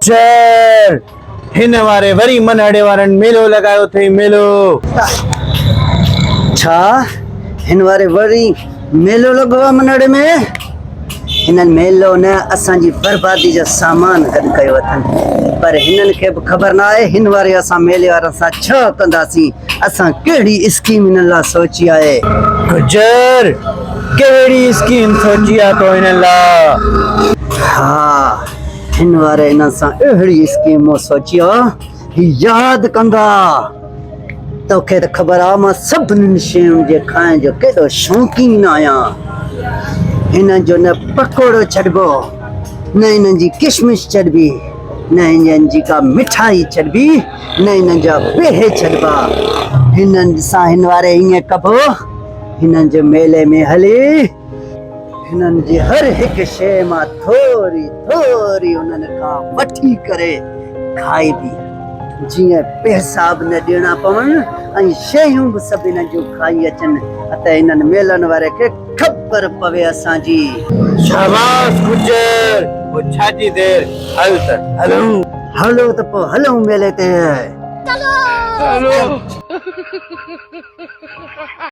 گجر! هن واري وري منهڙي وارن ميلو لڳايو اٿئي ميلو. ڇا هن واري وري ميلو لڳو آ منهڙي ۾؟ هنن ميلو نه اسان جي بربادي جو سامان گڏ ڪيو اٿن پر هنن کي به خبر نه آهي هن واري اسان ميلي وارن سان ڇا ڪنداسين اسان ڪهڙي اسڪيم هنن لاء سوچي آهي. گجر! ڪهڙي اسڪيم سوچي آ تو هنن لاء؟ ها هن واري هنن سان اهڙي اسڪيم مون سوچي آ هي ياد ڪندا. توکي ته خبر آ مان سڀني شين جي کائڻ جو ڪيڏو شوقين آهيان. هنن جو نه پڪوڙو ڇڏبو، نه هنن جي ڪشمش ڇڏبي، نه هنن جي ڪا مٺائي ڇڏبي، نه هنن جا پيهي ڇڏبا. هنن سان هن واري ائين ڪبو، هنن جي ميلي ۾ هلي هنن جي هر هڪ شيء مان ٿوري ٿوري انهن کان وٺي ڪري کائبي، جيئن پئسا به نه ڏيڻا پون ۽ شيون به سڀ هنن جون کائي اچن ته هنن ميلن واري کي خبر پوي اسان جي. شاباس گجر، پوء ڇا جي دير، هل ته هلون. هلو ته پوء هلون ميلي تي. هلو.